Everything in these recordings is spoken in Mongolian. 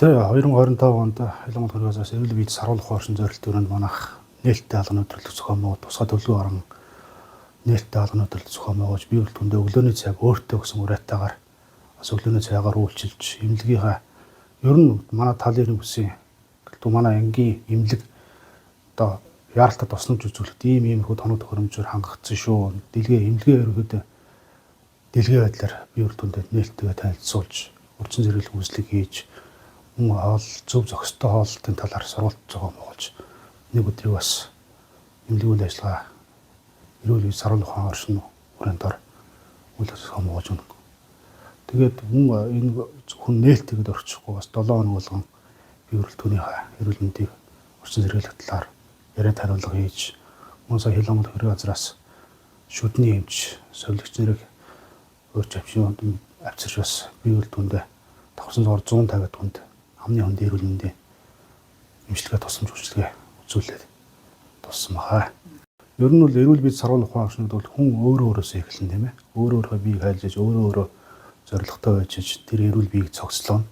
Тэ 2025 онд Хилэн гол газраас эрүүл мэнд саруулах оршин зорилт өрөөнд манайх нээлттэй алганы өдөрлөг зохион байгуулалт тусгай төлөвлөгөө орон нээлттэй алганы өдөрлөг зохион байгуулж бие бүрэлдэхүүндээ өглөөний цайг өөртөө гэсэн уриатайгаар бас өглөөний цайгаар үйлчилж эмнэлгийнхаа ер нь манай талын бүсийн гэлтүү манай ангийн эмнэлэг одоо яаралтай тусламж үзүүлэхэд ийм иймэрхүү тоног төхөөрөмжөөр хангагдсан шүү. Дэлгээ эмнэлгээ ерөнхийдөө дэлгээ байдлаар бие бүрэлдэхүүндээ нээлттэйгээ танилцуулж урьдчилан зэрэглэх үйлчлэг хийж мөн хоол зөв зохистой хооллолтын талаар сургалт зохион байгуулж нэг өдрийг бас эмнэлгийн үйл ажиллагаа эрүүл мэнд саруулах ухаан оршин хүрээнд ор үйл зохион байгуулж өгнө. Тэгээд мөн энэ зөвхөн нээлттэйгэд орчихгүй бас 7 хоног болгон бие бүрэлдэхүүнийхээ эрүүл мэндийг орчин сэргийлэх талаар яриа тариулга хийж мөн сая Хил Монгол хэрэг газраас шүдний эмч совилогч нарыг урьж авчин авчирч бас бие бүрэлдэхүүндээ давхарсан зугаар 150 хүнд амны хүнд эрүүл мэндийн эмчилгээ тусламж үйлчилгээ үзүүлээд туссан баха. Ер нь бол эрүүл мэнд саруулах ухаан орчнод бол хүн өөрөө өөрөөсөө эхэлнэ, тийм ээ. Өөрөө өөрийнхөө биеийг хайлж, өөрөө өөрөө зорилготой байж тэр эрүүл биеийг цогцлооно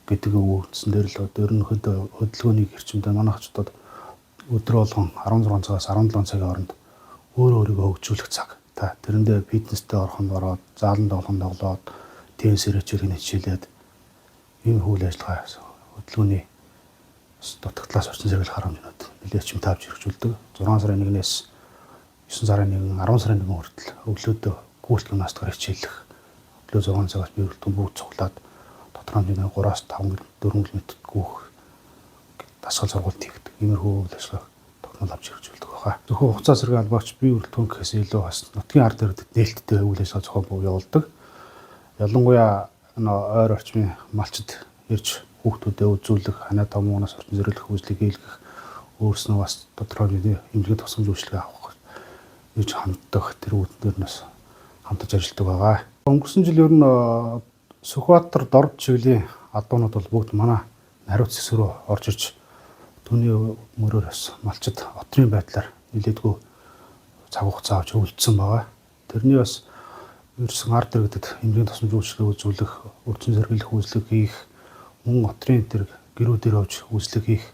гэдэг үндсэн дээр л ерөнхийдөө хөдөлгөөний эрчимтэй манай хотод өдөр болгон 16 цагаас 17 цагийн хооронд өөрөө өөрийгөө хөгжүүлэх цаг. Та тэрэндээ фитнестэй орох нь ороод, заалан тоглоом тоглоод, теннисээр хичээлийг хичээлээд ийм үйл ажиллагаа хөдөлгөөний дутагдлаас орчин сэргийлэх харамжнууд нэлээд эрчим тавьж хэрэгжүүлдэг. 6 сарын 1-ээс 9 сарын 1, 10 сарын 1 хүртэл өглөөдөө гүйлт гимнастикаар хичээллэх. Өглөө 6 цагаас бие бүрэлдэхүүн бүгд цуглаад тодорхой хэмжээний 3-аас 5 4 км гүйх дасгал сургалт хийгдэг. Иймэрхүү үйл ажиллагааг тогтмол авч хэрэгжүүлдэг байгаа. Зөвхөн хугацаа сэргээн албаач бие бүрэлдэхүүн гэхээс илүү бас нутгийн ард иргэдэд нээлттэй үйл ажиллагаа зохион байгуулж явуулдаг. Ялангуяа ойр орчмын малчид ирж хүүхдүүдэд үзүүлэх, ханаа томоонаас орчин зэрэглэх үйлчлэг хийлгэх, өөрснөө бас тодорхой хэмжээний эмнэлгийн тусламж үйлчилгээ авах ирж ханддаг тэр үүднээр нь бас хамтарч ажилладаг байгаа. Өнгөрсөн жил ер нь Сүхбаатар Дорд чиглэлийн адуунууд бол бүгд манай хариуц хэсэг рүү орж ирж түүний мөрөөр бас малчид отрын байдлаар нэлээдгүй цаг хугацаа авч өвлөдсөн байгаа. Тэрний бас ерсэн ард иргэдэд эмнэлгийн тусламж үйлчилгээ үзүүлэх, урьдчилан сэргийлэх үйлчлэг хийх, мөн отрын тэр гэрүүдээр явж үйлчлэг хийх,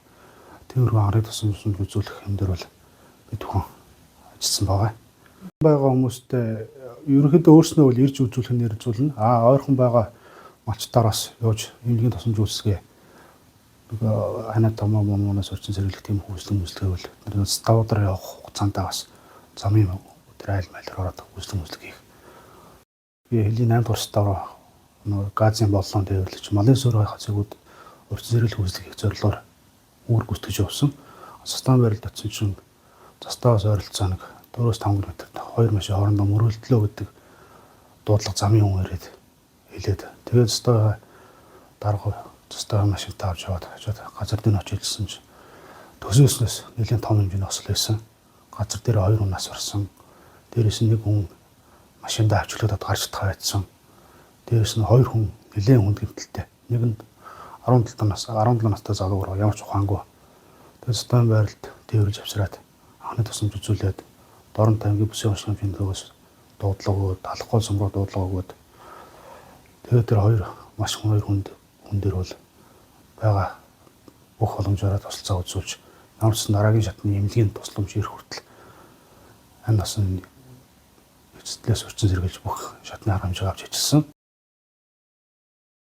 тиймэрхүү анхны тусламж үзүүлэх юм дээр бол бид бүхэн ажилласан байгаа. Байгаа хүмүүстэй ерөнхийдөө өөрснөө бол ирж үзүүлэх нь иржүүлнэ. А ойрхон байгаа малчтаар бас явж эмнэлгийн тусламж үйлчилгээ нөгөө ханаа томоо момоноос орчин сэргийлэх тийм үйлчлэг мүслэгээ бол бид ставуудаар явах хугацаанд бас замын тэр айл майлаар ороод үйлчлэг мүслэг хийх. Би хөлийн 8 дугаар став руу нөгөө газын боллоон тээвэрлэж малын суурь хацгууд урьдчилан сэргийлэх үйлчлэг хийх зорилгоор үүрэг гүйцэтгэж явсан. Застаан байралд очсон чинь заставаас ойролцоо нэг 4-5 км хоёр машин хоорондоо мөрөлдлөө гэдэг дуудлага замын хүн ирээд хэлээд тэгээд застаа дарга застаа машинтаа авч яваад очиод газар дээр очиж илсэн чинь төсөөснөөс нэлийн том хэмжээний осол байсан. Газар дээр хоёр хүн нас барсан. Дээрээс нь нэг хүн машиндаа авчлаад гарч чадхаа байсан. Дээрээс нь хоёр хүн нэлээд хүнд гэмтэлтэй. Нэг нь 17 нас 17 настай залуу ямар ч ухаангүй. Тэгээд застаан байралд тээвэрлж авчираад анхны тусламж үзүүлээд Дорнот аймгийн бүсийн онцлог төвөөс дуудлага өгөөд, талх гол сум руу дуудлага өгөөд тэгээд тэр хоёр маш хоёр хүнд хүн дээр бол байгаа бүх боломжоор тусалцаа үзүүлж ямар ч дараагийн шатны эмнэлгийн тусламж ирэх хүртэл амь насан эцэслээс орчин сэргийлж бүх шатны арга хэмжээг авч ажилласан.